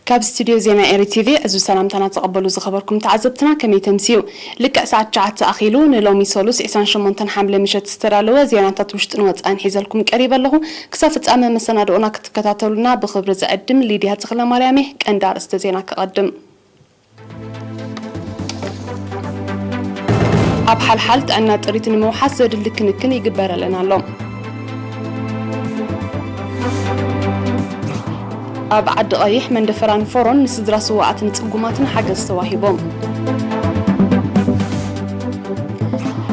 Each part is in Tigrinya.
ካብ ስቱድዮ ዜና ኤሪ ቲቪ ዕዙዝ ሰላምታና ተቐበሉ ዝኸበርኩም ተዓዘብትና፣ ከመይ ተምስዩ? ልክዕ ሰዓት ትሽዓተ ኣኺሉ ንሎሚ ሰሉስ ዕስራን ሸሞንተን ሓምለ ምሸት ዝተዳለወ ዜናታት ውሽጥን ወጻእን ሒዘልኩም ቀሪበ ኣለኹ። ክሳብ ፍጻመ መሰናድኦና ክትከታተሉና ብኽብሪ ዝዕድም ሊድያ ተኽለማርያም እየ። ቀንዲ ኣርእስተ ዜና ከቐድም። ኣብ ሓልሓል ጥዕና ጥሪት ንምውሓስ ዘድሊ ክንክን ይግበረለን ኣሎ። ኣብ ዓዲ ቀይሕ መንደፈራን ፎሮን ንስድራ ስዋኣትን ጽጉማትን ሓገዝ ተዋሂቦም።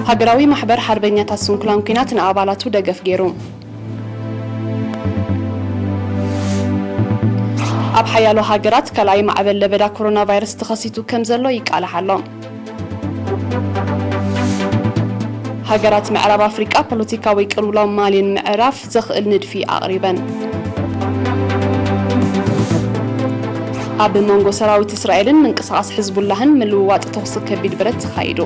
ሃገራዊ ማሕበር ሓርበኛታት ስንኩላን ኲናት ንኣባላቱ ደገፍ ገይሩ። ኣብ ሓያሎ ሃገራት ካልኣይ ማዕበል ለበዳ ኮሮና ቫይረስ ተኸሲቱ ከም ዘሎ ይቃላሕ ኣሎ። ሃገራት ምዕራብ ኣፍሪቃ ፖለቲካዊ ቅልውላው ማሊ ንምዕራፍ ዘኽእል ንድፊ ኣቕሪበን። ኣብ መንጎ ሰራዊት እስራኤልን ምንቅስቓስ ሕዝቡላህን ምልውዋጥ ተኹሲ ከቢድ ብረት ተኻይዱ።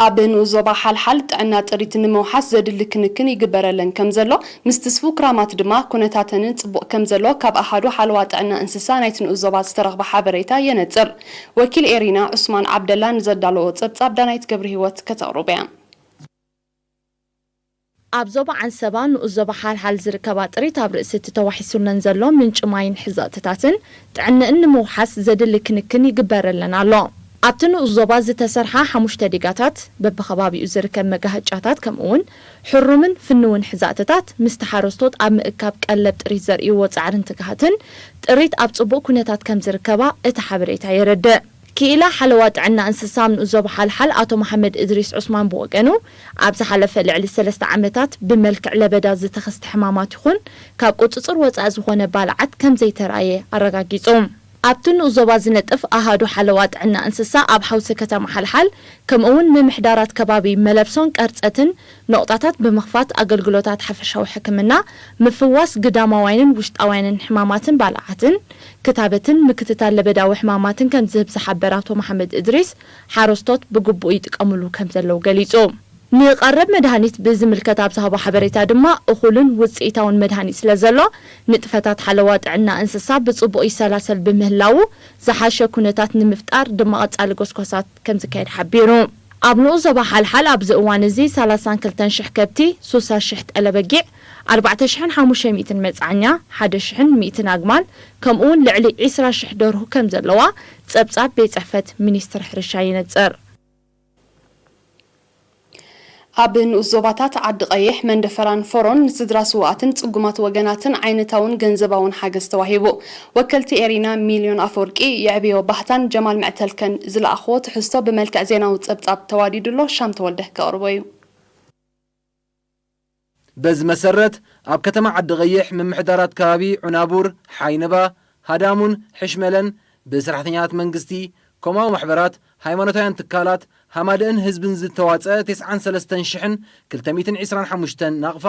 ኣብ ንኡስ ዞባ ሓልሓል ጥዕና ጥሪት ንምውሓስ ዘድሊ ክንክን ይግበረለን ከም ዘሎ፣ ምስ ትስፉ ክራማት ድማ ኩነታተንን ጽቡቕ ከም ዘሎ ካብ ኣሃዱ ሓለዋ ጥዕና እንስሳ ናይቲ ንኡስ ዞባ ዝተረኽበ ሓበሬታ የነጽር። ወኪል ኤሪና ዑስማን ዓብደላ ንዘዳለዎ ጸብጻብ ዳናይት ገብረሂወት ከተቕርቦ እያ። ኣብ ዞባ ዓንሰባ ንኡስ ዞባ ሓልሓል ዝርከባ ጥሪት ኣብ ርእሲ እቲ ተዋሒሱለን ዘሎ ምንጪ ማይን ሕዛእትታትን ጥዕንእን ንምውሓስ ዘድሊ ክንክን ይግበረለን ኣሎ። ኣብቲ ንኡስ ዞባ ዝተሰርሓ ሓሙሽተ ዲጋታት፣ በብኸባቢኡ ዝርከብ መጋህጫታት፣ ከምኡውን ሕሩምን ፍንውን ሕዛእትታት፣ ምስቲ ሓረስቶት ኣብ ምእካብ ቀለብ ጥሪት ዘርእይዎ ጻዕርን ትግሃትን፣ ጥሪት ኣብ ጽቡቕ ኩነታት ከም ዝርከባ እቲ ሓበሬታ የረድእ። ክኢላ ሓለዋ ጥዕና እንስሳ ኣብ ንኡስ ዞባ ሓልሓል ኣቶ መሓመድ እድሪስ ዑስማን ብወገኑ፣ ኣብ ዝሓለፈ ልዕሊ ሰለስተ ዓመታት ብመልክዕ ለበዳ ዝተኸስተ ሕማማት ይኹን ካብ ቁጽጽር ወጻኢ ዝኾነ ባልዓት ከም ዘይተራእየ ኣረጋጊጹ። ኣብቲ ንኡስ ዞባ ዝነጥፍ ኣሃዱ ሓለዋ ጥዕና እንስሳ ኣብ ሓውሲ ከተማ ሓልሓል፣ ከምኡውን ምምሕዳራት ከባቢ መለብሶን ቀርጸትን ነቑጣታት ብምኽፋት ኣገልግሎታት ሓፈሻዊ ሕክምና፣ ምፍዋስ ግዳማውያንን ውሽጣውያንን ሕማማትን ባልዓትን፣ ክታበትን ምክትታል ለበዳዊ ሕማማትን ከም ዝህብ ዝሓበረ ኣቶ መሓመድ እድሪስ፣ ሓረስቶት ብግቡእ ይጥቀምሉ ከም ዘለዉ ገሊጹ። ንቐረብ መድሃኒት ብዝምልከት ኣብ ዝሃቦ ሓበሬታ ድማ፣ እኹልን ውጽኢታውን መድሃኒት ስለ ዘሎ፣ ንጥፈታት ሓለዋ ጥዕና እንስሳ ብጽቡቕ ይሰላሰል ብምህላዉ፣ ዝሓሸ ኩነታት ንምፍጣር ድማ ቀጻሊ ጎስጓሳት ከም ዝካየድ ሓቢሩ። ኣብ ንኡስ ዞባ ሓልሓል ኣብዚ እዋን እዚ ሰላሳን ክልተን ሽሕ ከብቲ፣ ሱሳ ሽሕ ጠለበጊዕ፣ ኣርባዕተ ሽሕን ሓሙሽተ ሚእትን መጽዓኛ፣ ሓደ ሽሕን ሚእትን ኣግማል፣ ከምኡውን ልዕሊ ዒስራ ሽሕ ደርሁ ከም ዘለዋ ጸብጻብ ቤት ጽሕፈት ሚኒስትሪ ሕርሻ ይነጽር። ኣብ ንኡስ ዞባታት ዓዲ ቀይሕ፣ መንደፈራን ፎሮን ንስድራ ስውኣትን ጽጉማት ወገናትን ዓይነታውን ገንዘባውን ሓገዝ ተዋሂቡ። ወከልቲ ኤሪና ሚልዮን ኣፈወርቂ፣ የዕብዮ ባህታን ጀማል መዕተልከን ዝለኣኽዎ ትሕዝቶ ብመልክዕ ዜናዊ ጸብጻብ ተዋዲዱ ኣሎ። ሻም ተወልደ ከቕርቦ እዩ። በዚ መሰረት፣ ኣብ ከተማ ዓዲ ቀይሕ፣ ምምሕዳራት ከባቢ ዑናቡር፣ ሓይነባ፣ ሃዳሙን ሕሽመለን ብሰራሕተኛታት መንግስቲ፣ ኮማዊ ማሕበራት፣ ሃይማኖታውያን ትካላት፣ ሃማደእን ህዝብን ዝተዋጸ ተስዓን ሰለስተን ሽሕን ክልተ ሚእትን ዕስራን ሓሙሽተን ናቕፋ፣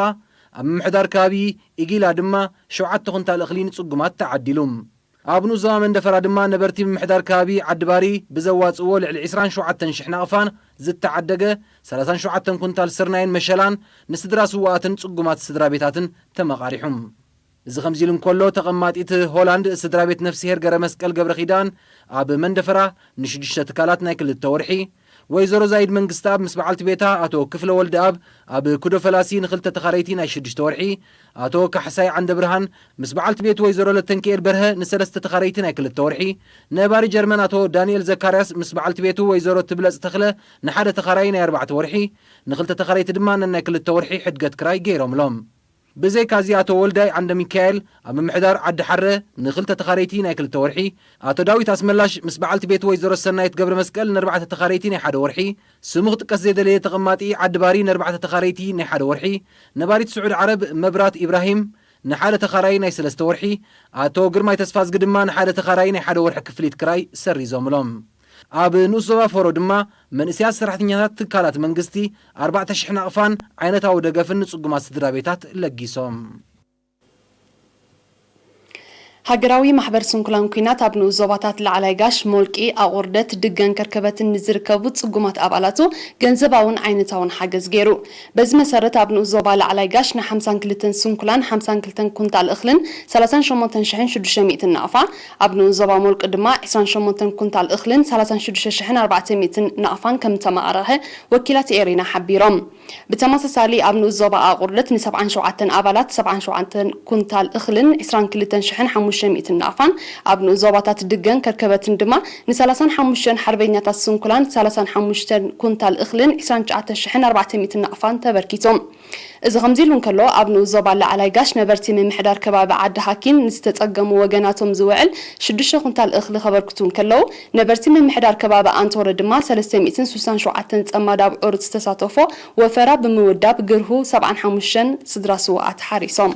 ኣብ ምምሕዳር ከባቢ ኢጊላ ድማ ሸውዓተ ኩንታል እኽሊ ንጽጉማት ተዓዲሉ። ኣብ ንኡስ ዞባ መንደፈራ ድማ ነበርቲ ምምሕዳር ከባቢ ዓዲ ባሪ ብዘዋጽእዎ ልዕሊ ዕስራን ሸውዓተን ሽሕ ናቕፋን ዝተዓደገ ሰላሳን ሸውዓተን ኩንታል ስርናይን መሸላን ንስድራ ስውኣትን ጽጉማት ስድራ ቤታትን ተመቓሪሑ። እዚ ከምዚ ኢሉ እንከሎ፣ ተቐማጢት ሆላንድ ስድራ ቤት ነፍስሄር ገረመስቀል ገብረኺዳን ኣብ መንደፈራ ንሽዱሽተ ትካላት ናይ ክልተ ወርሒ፣ ወይዘሮ ዛይድ መንግስተኣብ ምስ በዓልቲ ቤታ ኣቶ ክፍለ ወልደኣብ ኣብ ኩዶ ፈላሲ ንኽልተ ተኻረይቲ ናይ ሽዱሽተ ወርሒ፣ ኣቶ ካሕሳይ ዓንደብርሃን ምስ በዓልቲ ቤቱ ወይዘሮ ለተንኪኤል በርሀ ንሰለስተ ተኻረይቲ ናይ ክልተ ወርሒ፣ ነባሪ ጀርመን ኣቶ ዳንኤል ዘካርያስ ምስ በዓልቲ ቤቱ ወይዘሮ ትብለጽ ተኽለ ንሓደ ተኻራዪ ናይ ኣርባዕተ ወርሒ፣ ንኽልተ ተኻረይቲ ድማ ነናይ ክልተ ወርሒ ሕድገት ክራይ ገይሮምሎም። ብዘይካዚ ኣቶ ወልዳይ ዓንደ ሚካኤል ኣብ ምምሕዳር ዓዲ ሓረ ንኽልተ ተኻረይቲ ናይ ክልተ ወርሒ፣ ኣቶ ዳዊት ኣስመላሽ ምስ በዓልቲ ቤቱ ወይዘሮ ሰናይት ገብረ መስቀል ንኣርባዕተ ተኻረይቲ ናይ ሓደ ወርሒ፣ ስሙ ክጥቀስ ዘይደለየ ተቐማጢ ዓዲ ባሪ ንኣርባዕተ ተኻረይቲ ናይ ሓደ ወርሒ፣ ነባሪት ስዑድ ዓረብ መብራት ኢብራሂም ንሓደ ተኻራዪ ናይ ሰለስተ ወርሒ፣ ኣቶ ግርማይ ተስፋዝጊ ድማ ንሓደ ተኻራዪ ናይ ሓደ ወርሒ ክፍሊት ክራይ ሰሪዞምሎም። ኣብ ንኡስ ዞባ ፎሮ ድማ መንእሰያት ሰራሕተኛታት ትካላት መንግስቲ ኣርባዕተ ሽሕ ናቕፋን ዓይነታዊ ደገፍን ንጽጉማት ስድራ ቤታት ለጊሶም። ሃገራዊ ማሕበር ስንኩላን ኲናት ኣብ ንኡስ ዞባታት ላዕላይ ጋሽ፣ ሞልቂ፣ ኣቑርደት፣ ድገን ከርከበትን ንዝርከቡ ጽጉማት ኣባላቱ ገንዘባውን ዓይነታውን ሓገዝ ገይሩ። በዚ መሰረት ኣብ ንኡስ ዞባ ላዕላይ ጋሽ ን ሓምሳን ክልተን ስንኩላን ሓምሳን ክልተን ኩንታል እኽልን ሰላሳን ሸሞንተን ሽሕን ሽዱሽተ ሚእትን ናቕፋ፣ ኣብ ንኡስ ዞባ ሞልቂ ድማ ዕስራን ሸሞንተን ኩንታል እኽልን ሰላሳን ሽዱሽተ ሽሕን ኣርባዕተ ሚእትን ናቕፋን ከም ዝተመቓረኸ ወኪላት ኤሪና ሓቢሮም። ብተመሳሳሊ ኣብ ንኡስ ዞባ ኣቑርደት ን ሰብዓን ሸውዓተን ኣባላት ሰብዓን ሸውዓተን ኩንታል እኽልን ዕስራን ክልተን ሽሕን ሓሙሽተ ሚእትን ናቕፋን፣ ኣብ ንኡስ ዞባታት ድገን ከርከበትን ድማ ን ሰላሳን ሓሙሽተን ሓርበኛታት ስንኩላን ሰላሳን ሓሙሽተን ኩንታል እኽልን ዕስራን ትሽዓተ ሽሕን ኣርባዕተ ሚእትን ናቕፋን ተበርኪቶም። እዚ ከምዚ ኢሉ እንከሎ፣ ኣብ ንኡስ ዞባ ላዕላይ ጋሽ ነበርቲ ምምሕዳር ከባቢ ዓዲ ሃኪን ንዝተጸገሙ ወገናቶም ዝውዕል ሽዱሽተ ኩንታል እኽሊ ከበርክቱ እንከለዉ፣ ነበርቲ ምምሕዳር ከባቢ ኣንቶረ ድማ ሰለስተ ሚእትን ስሳን ሸውዓተን ጸማድ ኣብዑር ዝተሳተፎ ወፈራ ብምውዳብ ግርሁ ሰብዓን ሓሙሽተን ስድራ ስውኣት ሓሪሶም።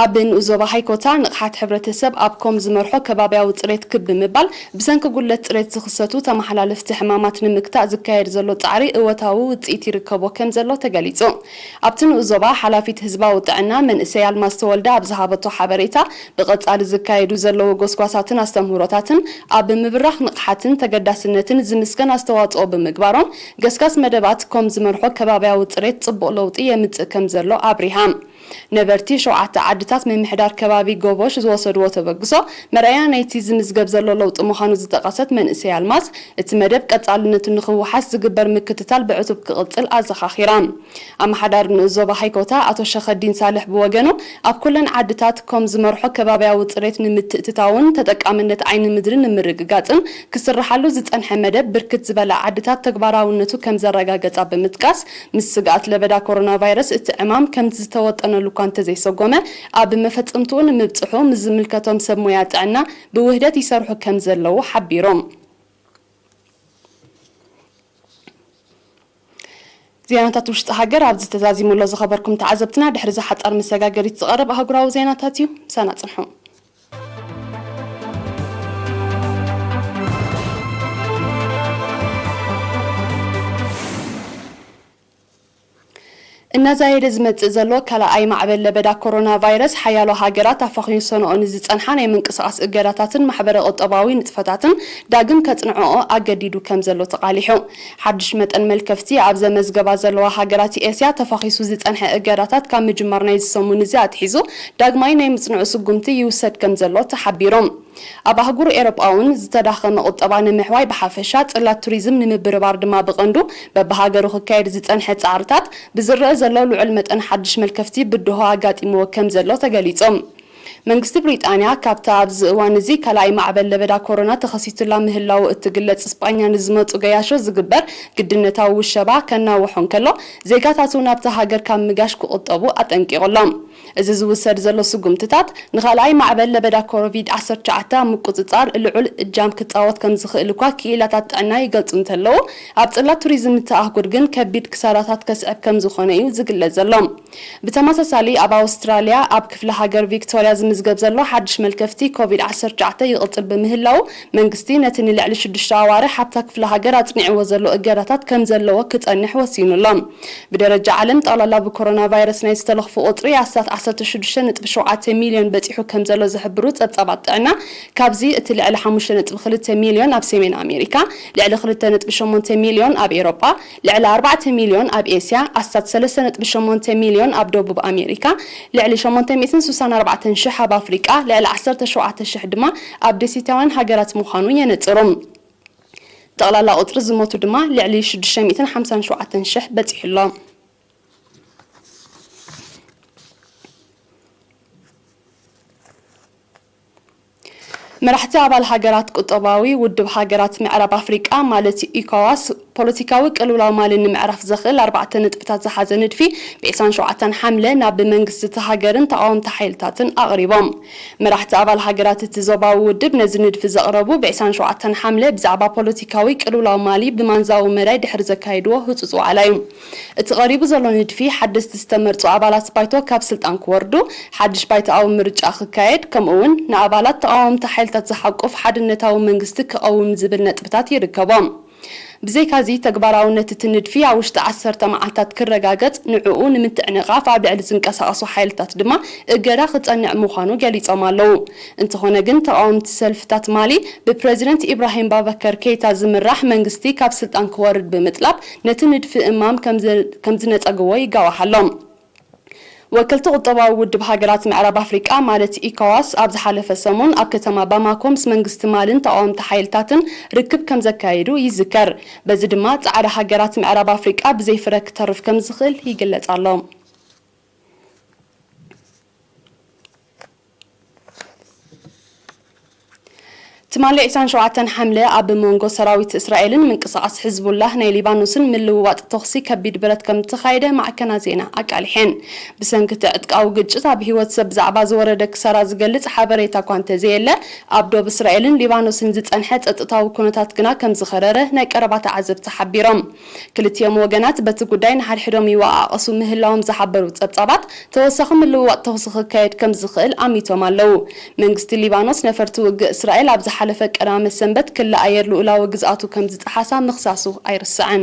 ኣብ ንኡስ ዞባ ሃይኮታ ንቕሓት ሕብረተሰብ ኣብ ኮም ዝመርሖ ከባብያዊ ጽሬት ክብ ብምባል ብሰንኪ ጉድለት ጽሬት ዝኽሰቱ ተመሓላለፍቲ ሕማማት ንምግታእ ዝካየድ ዘሎ ጻዕሪ እወታዊ ውጽኢት ይርከቦ ከም ዘሎ ተገሊጹ። ኣብቲ ንኡስ ዞባ ሓላፊት ህዝባዊ ጥዕና መንእሰይ ኣልማዝ ተወልደ ኣብ ዝሃበቶ ሓበሬታ፣ ብቐጻሊ ዝካየዱ ዘለዉ ጎስጓሳትን ኣስተምህሮታትን ኣብ ምብራኽ ንቕሓትን ተገዳስነትን ዝምስገን ኣስተዋጽኦ ብምግባሮም፣ ገስጋስ መደባት ኮም ዝመርሖ ከባብያዊ ጽሬት ጽቡቕ ለውጢ የምጽእ ከም ዘሎ ኣብሪሃ። ነበርቲ ሸውዓተ ዓድታት ምምሕዳር ከባቢ ጎቦሽ ዝወሰድዎ ተበግሶ መርኣያ ናይቲ ዝምዝገብ ዘሎ ለውጢ ምዃኑ ዝጠቐሰት መንእሰይ ኣልማዝ፣ እቲ መደብ ቀጻልነቱ ንኽውሓስ ዝግበር ምክትታል ብዕቱብ ክቕጽል ኣዘኻኺራ። ኣመሓዳሪ ንኡስ ዞባ ሃይኮታ ኣቶ ሸኸዲን ሳልሕ ብወገኑ፣ ኣብ ኩለን ዓድታት ኮም ዝመርሖ ከባብያዊ ጽሬት ንምትእትታውን ተጠቃምነት ዓይኒ ምድሪ ንምርግጋጽን ክስርሓሉ ዝጸንሐ መደብ ብርክት ዝበላ ዓድታት ተግባራውነቱ ከም ዘረጋገጻ ብምጥቃስ፣ ምስ ስግኣት ለበዳ ኮሮና ቫይረስ እቲ ዕማም ከምቲ ዝተወጠነሉ እኳ እንተዘይሰጎመ፣ ኣብ መፈጸምትኡ ንምብጽሑ ምስ ዝምልከቶም ሰብ ሞያ ጥዕና ብውህደት ይሰርሑ ከም ዘለዉ ሓቢሮም። ዜናታት ውሽጢ ሃገር ኣብዚ ተዛዚሙ ኣሎ። ዝኸበርኩም ተዓዘብትና፣ ድሕሪ እዚ ሓጻር መሰጋገሪት ዝቐርብ ኣህጉራዊ ዜናታት እዩ። ምሳና ጽንሑ። እናዛየደ ዝመጽእ ዘሎ ካልኣይ ማዕበል ለበዳ ኮሮና ቫይረስ፣ ሓያሎ ሃገራት ኣፋኺሶንኦ ንዝጸንሓ ናይ ምንቅስቓስ እገዳታትን ማሕበረ ቁጠባዊ ንጥፈታትን ዳግም ከጽንዕኦ ኣገዲዱ ከም ዘሎ ተቓሊሑ። ሓድሽ መጠን መልከፍቲ ኣብ ዘመዝገባ ዘለዋ ሃገራት ኤስያ፣ ተፋኺሱ ዝጸንሐ እገዳታት ካብ ምጅማር ናይዚ ሰሙን እዚ ኣትሒዙ ዳግማይ ናይ ምጽንዑ ስጉምቲ ይውሰድ ከም ዘሎ ተሓቢሩ። ኣብ ኣህጉር ኤሮጳ እውን ዝተዳኸመ ቁጠባ ንምሕዋይ ብሓፈሻ፣ ጽላት ቱሪዝም ንምብርባር ድማ ብቐንዱ፣ በብሃገሩ ክካየድ ዝጸንሐ ጻዕርታት ብዝረአ ዘሎ ልዑል መጠን ሓድሽ መልከፍቲ ብድሆ ኣጋጢምዎ ከም ዘሎ ተገሊጹ። መንግስቲ ብሪጣንያ፣ ካብታ ኣብዚ እዋን እዚ ካልኣይ ማዕበል ለበዳ ኮሮና ተኸሲቱላ ምህላዉ እትግለጽ ስጳኛ ንዝመጹ ገያሾ ዝግበር ግድነታዊ ውሸባ ከናውሖ እንከሎ፣ ዜጋታቱ ናብታ ሃገር ካብ ምጋሽ ክቑጠቡ ኣጠንቂቑ ኣሎ። እዚ ዝውሰድ ዘሎ ስጉምትታት፣ ንኻልኣይ ማዕበል ለበዳ ኮቪድ ዓሰርተ ትሽዓተ ኣብ ምቁጽጻር ልዑል እጃም ክጻወት ከም ዝኽእል እኳ ክኢላታት ጥዕና ይገልጹ እንተለዉ፣ ኣብ ጽላት ቱሪዝም እታ ኣህጉር ግን ከቢድ ክሳራታት ከስዕብ ከም ዝኾነ እዩ ዝግለጽ ዘሎ። ብተመሳሳሊ፣ ኣብ ኣውስትራልያ ኣብ ክፍለ ሃገር ቪክቶርያ ዝምዝገብ ዘሎ ሓድሽ መልከፍቲ ኮቪድ ዓሰርተ ትሽዓተ ይቕጽል ብምህላዉ፣ መንግስቲ ነቲ ንልዕሊ ሽዱሽተ ኣዋርሕ ኣብታ ክፍለ ሃገር ኣጽኒዕዎ ዘሎ እገዳታት ከም ዘለዎ ክጸንሕ ወሲኑ ኣሎ። ብደረጃ ዓለም፣ ጠቕላላ ብኮሮና ቫይረስ ናይ ዝተለኽፉ ቁጽሪ ኣስታት ዓሰርተ ሽዱሽተ ነጥቢ ሸውዓተ ሚልዮን በጺሑ ከም ዘሎ ዝሕብሩ ጸብጻባት ጥዕና፣ ካብዚ እቲ ልዕሊ ሓሙሽተ ነጥቢ ክልተ ሚልዮን ኣብ ሰሜን ኣሜሪካ፣ ልዕሊ ክልተ ነጥቢ ሸሞንተ ሚልዮን ኣብ ኤውሮጳ፣ ልዕሊ ኣርባዕተ ሚልዮን ኣብ ኤስያ፣ ኣስታት ሰለስተ ነጥቢ ሸሞንተ ሚልዮን ኣብ ደቡብ ኣሜሪካ፣ ልዕሊ ሸሞንተ ሚእትን ስሳን ኣርባዕተን ሽሕ ኣብ ኣፍሪቃ፣ ልዕሊ ዓሰርተ ሸውዓተ ሽሕ ድማ ኣብ ደሴታውያን ሃገራት ምዃኑ የነጽሩ። ጠቕላላ ቁጽሪ ዝሞቱ ድማ ልዕሊ ሽዱሽተ ሚእትን ሓምሳን ሸውዓተን ሽሕ በጺሑ ኣሎ። መራሕቲ ኣባል ሃገራት ቁጠባዊ ውድብ ሃገራት ምዕራብ ኣፍሪቃ፣ ማለት ኢኮዋስ፣ ፖለቲካዊ ቅልውላው ማሊ ንምዕራፍ ዘኽእል ኣርባዕተ ነጥብታት ዝሓዘ ንድፊ ብ ዕስራን ሸውዓተን ሓምለ ናብ መንግስቲ እቲ ሃገርን ተቓወምቲ ሓይልታትን ኣቕሪቦም። መራሕቲ ኣባል ሃገራት እቲ ዞባዊ ውድብ ነዚ ንድፊ ዘቕረቡ ብ ዕስራን ሸውዓተን ሓምለ ብዛዕባ ፖለቲካዊ ቅልውላው ማሊ ብማንዛዊ መዳይ ድሕሪ ዘካየድዎ ህጹጽ ዋዕላ እዩ። እቲ ቀሪቡ ዘሎ ንድፊ፣ ሓደስቲ ዝተመርጹ ኣባላት ባይቶ ካብ ስልጣን ክወርዱ፣ ሓድሽ ባይቶኣዊ ምርጫ ክካየድ፣ ከምኡ'ውን ንኣባላት ተቓወምቲ ሓይልታት ዝሓቁፍ ሓድነታዊ መንግስቲ ክቐውም ዝብል ነጥብታት ይርከቦም። ብዘይካዚ፣ ተግባራውነት እቲ ንድፊ ኣብ ውሽጢ ዓሰርተ መዓልታት ክረጋገጽ፣ ንዕኡ ንምትዕንቓፍ ኣብ ልዕሊ ዝንቀሳቐሱ ሓይልታት ድማ እገዳ ክጸንዕ ምዃኑ ገሊጾም ኣለዉ። እንተኾነ ግን፣ ተቓወምቲ ሰልፍታት ማሊ ብፕረዚደንት ኢብራሂም ባበከር ኬይታ ዝምራሕ መንግስቲ ካብ ስልጣን ክወርድ ብምጥላብ፣ ነቲ ንድፊ እማም ከም ዘ-፣ ከም ዝነጸግዎ ይጋዋሕ ኣሎ። ወከልቲ ቁጠባዊ ውድብ ሃገራት ምዕራብ ኣፍሪቃ ማለት ኢኮዋስ ኣብ ዝሓለፈ ሰሙን ኣብ ከተማ ባማኮ ምስ መንግስቲ ማልን ተቓወምቲ ሓይልታትን ርክብ ከም ዘካየዱ ይዝከር። በዚ ድማ ጻዕሪ ሃገራት ምዕራብ ኣፍሪቃ ብዘይ ፍረ ክተርፍ ከም ዝኽእል ይግለጽ ኣሎ። ትማሊ ዕስራን ሸውዓተን ሓምለ ኣብ መንጎ ሰራዊት እስራኤልን ምንቅስቓስ ሕዝቡላህ ናይ ሊባኖስን ምልውዋጥ ተኹሲ ከቢድ ብረት ከም እተኻየደ ማዕከናት ዜና ኣቃሊሐን። ብሰንኪ እቲ ዕጥቃዊ ግጭት ኣብ ህይወት ሰብ ብዛዕባ ዝወረደ ክሳራ ዝገልጽ ሓበሬታ እኳ እንተዘየለ፣ ኣብ ዶብ እስራኤልን ሊባኖስን ዝጸንሐ ጸጥታዊ ኩነታት ግና ከም ዝኸረረ ናይ ቀረባ ተዓዘብቲ ሓቢሮም። ክልቲኦም ወገናት በቲ ጉዳይ ንሓድሕዶም ይወቓቐሱ ምህላዎም ዝሓበሩ ጸብጻባት፣ ተወሳኺ ምልውዋጥ ተኹሲ ክካየድ ከም ዝኽእል ኣሚቶም ኣለዉ። መንግስቲ ሊባኖስ ነፈርቲ ውግእ እስራኤል ኣብ ዝሓለፈ ቀዳመ ሰንበት ክሊ ኣየር ልኡላዊ ግዝኣቱ ከም ዝጠሓሳ ምኽሳሱ ኣይርስዕን።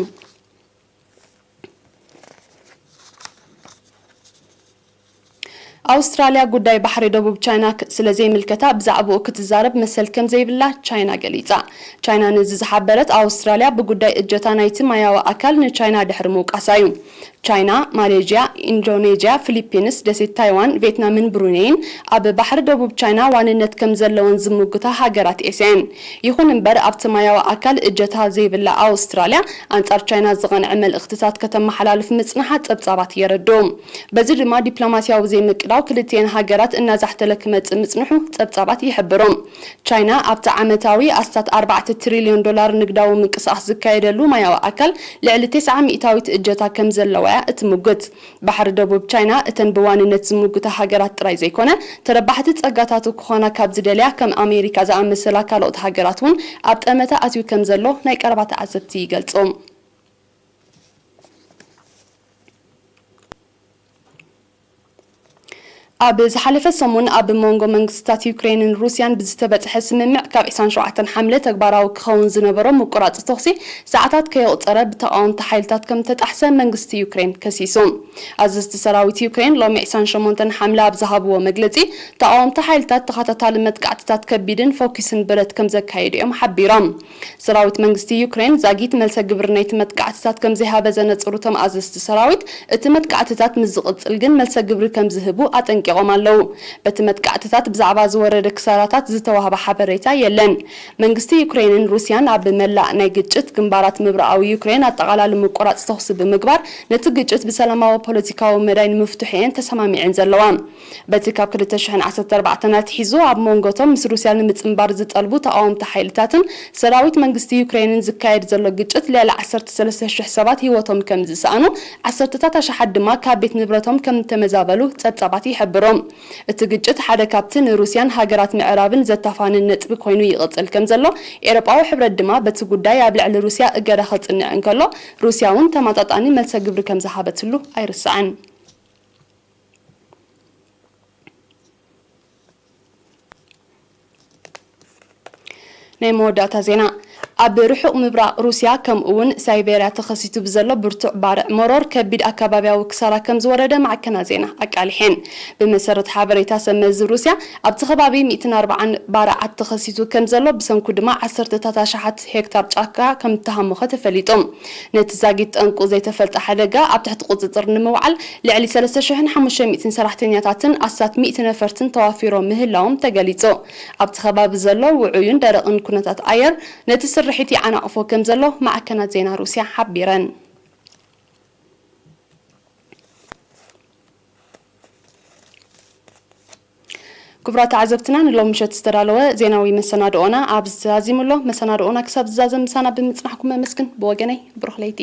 ኣውስትራልያ ጉዳይ ባሕሪ ደቡብ ቻይና ክ-፣ ስለ ዘይምልከታ ብዛዕባኡ ክትዛረብ መሰል ከም ዘይብላ ቻይና ገሊጻ። ቻይና ነዚ ዝሓበረት፣ ኣውስትራልያ ብጉዳይ እጀታ ናይቲ ማያዊ ኣካል ንቻይና ድሕሪ ምውቃሳ እዩ። ቻይና፣ ማሌዥያ፣ ኢንዶኔዥያ፣ ፊሊፒንስ፣ ደሴት ታይዋን፣ ቬትናምን ብሩኔይን ኣብ ባሕሪ ደቡብ ቻይና ዋንነት ከም ዘለወን ዝምጉታ ሃገራት ኤስያ እየን። ይኹን እምበር፣ ኣብቲ ማያዊ ኣካል እጀታ ዘይብላ ኣውስትራልያ፣ ኣንጻር ቻይና ዝቐንዐ መልእኽትታት ከተመሓላልፍ ምጽንሓ ጸብጻባት የረድኡ። በዚ ድማ ዲፕሎማስያዊ ዘይምቅዳው ክልቲኤን ሃገራት እናዛሕተለ ክመጽእ ምጽንሑ ጸብጻባት ይሕብሩ። ቻይና ኣብቲ ዓመታዊ ኣስታት ኣርባዕተ ትሪልዮን ዶላር ንግዳዊ ምንቅስቓስ ዝካየደሉ ማያዊ ኣካል ልዕሊ ተስዓ ሚእታዊት እጀታ ከም ዘለዋ እያ እትምጉት። ባሕሪ ደቡብ ቻይና እተን ብዋንነት ዝምጉታ ሃገራት ጥራይ ዘይኮነ፣ ተረባሕቲ ጸጋታቱ ክኾና ካብ ዝደልያ ከም ኣሜሪካ ዝኣመሰላ ካልኦት ሃገራት እውን ኣብ ጠመተ ኣትዩ ከም ዘሎ ናይ ቀረባ ተዓዘብቲ ይገልጹ። ኣብ ዝሓለፈ ሰሙን ኣብ መንጎ መንግስታት ዩክሬንን ሩስያን ብዝተበጽሐ ስምምዕ ካብ ዕስራን ሸውዓተን ሓምለ ተግባራዊ ክኸውን ዝነበሮ ምቁራጽ ተኹሲ ሰዓታት ከየቑጸረ ብተቓወምቲ ሓይልታት ከም ተጣሕሰ መንግስቲ ዩክሬን ከሲሱ። ኣዘዝቲ ሰራዊት ዩክሬን ሎሚ ዕስራን ሸሞንተን ሓምለ ኣብ ዝሃብዎ መግለጺ፣ ተቓወምቲ ሓይልታት ተኸታታሊ መጥቃዕትታት ከቢድን ፎኪስን ብረት ከም ዘካየዱ እዮም ሓቢሮም። ሰራዊት መንግስቲ ዩክሬን ዛጊት መልሰ ግብሪ ናይቲ መጥቃዕትታት ከም ዘይሃበ ዘነጸሩ እቶም ኣዘዝቲ ሰራዊት፣ እቲ መጥቃዕትታት ምስ ዝቕጽል ግን መልሰ ግብሪ ከም ዝህቡ ኣጠንቂቖም ኣለዉ። በቲ መጥቃዕትታት ብዛዕባ ዝወረደ ክሳራታት ዝተዋህበ ሓበሬታ የለን። መንግስቲ ዩክሬንን ሩስያን ኣብ መላእ ናይ ግጭት ግንባራት ምብራቓዊ ዩክሬን ኣጠቓላሊ ምቁራጽ ተኹሲ ብምግባር፣ ነቲ ግጭት ብሰላማዊ ፖለቲካዊ መዳይ ንምፍትሑ እየን ተሰማሚዐን ዘለዋ። በቲ ካብ ክልተ ሽሕን ዓሰርተ ኣርባዕተን ኣትሒዙ ኣብ መንጎ እቶም ምስ ሩስያ ንምጽንባር ዝጠልቡ ተቓወምቲ ሓይልታትን ሰራዊት መንግስቲ ዩክሬንን ዝካየድ ዘሎ ግጭት፣ ልዕሊ ዓሰርተ ሰለስተ ሽሕ ሰባት ህይወቶም ከም ዝሰኣኑ፣ ዓሰርተታት ኣሽሓት ድማ ካብ ቤት ንብረቶም ከም እተመዛበሉ ጸብጻባት ይሕብሩ። እቲ ግጭት ሓደ ካብቲ ንሩስያን ሃገራት ምዕራብን ዘታፋንን ነጥቢ ኮይኑ ይቕጽል ከም ዘሎ፣ ኤውሮጳዊ ሕብረት ድማ በቲ ጉዳይ ኣብ ልዕሊ ሩስያ እገዳ ከጽንዕ እንከሎ፣ ሩስያ እውን ተመጣጣኒ መልሰ ግብሪ ከም ዝሃበትሉ ኣይርስዕን። ናይ መወዳእታ ዜና። ኣብ ርሑቕ ምብራቕ ሩስያ፣ ከምኡ እውን ሳይቤርያ ተኸሲቱ ብዘሎ ብርቱዕ ባርዕ መሮር፣ ከቢድ ኣከባቢያዊ ክሳራ ከም ዝወረደ ማዕከናት ዜና ኣቃሊሐን። ብመሰረት ሓበሬታ ሰብ መዚ ሩስያ፣ ኣብቲ ከባቢ ሚእትን ኣርባዓን ባርዓት ተኸሲቱ ከም ዘሎ፣ ብሰንኩ ድማ ዓሰርተታት ኣሽሓት ሄክታር ጫካ ከም እተሃሞኸ ተፈሊጡ። ነቲ ዛጊት ጠንቁ ዘይተፈልጠ ሓደጋ ኣብ ትሕቲ ቁጽጽር ንምውዓል፣ ልዕሊ ሰለስተ ሽሕን ሓሙሽተ ሚእትን ሰራሕተኛታትን ኣስታት ሚእቲ ነፈርትን ተዋፊሮም ምህላዎም ተገሊጹ። ኣብቲ ከባቢ ዘሎ ውዑይን ደረቕን ኩነታት ኣየር ነቲ ስርሒት ይዓናቕፎ ከም ዘሎ ማዕከናት ዜና ሩስያ ሓቢረን። ክቡራት ተዓዘብትና፣ ንሎም ምሸት ዝተዳለወ ዜናዊ መሰናድኦና ኣብዚ ተዛዚሙ ኣሎ። መሰናድኦና ክሳብ ዝዛዘም ምሳና ብምጽናሕኩም ኣመስግን። ብወገነይ፣ ብሩኽ ለይቲ።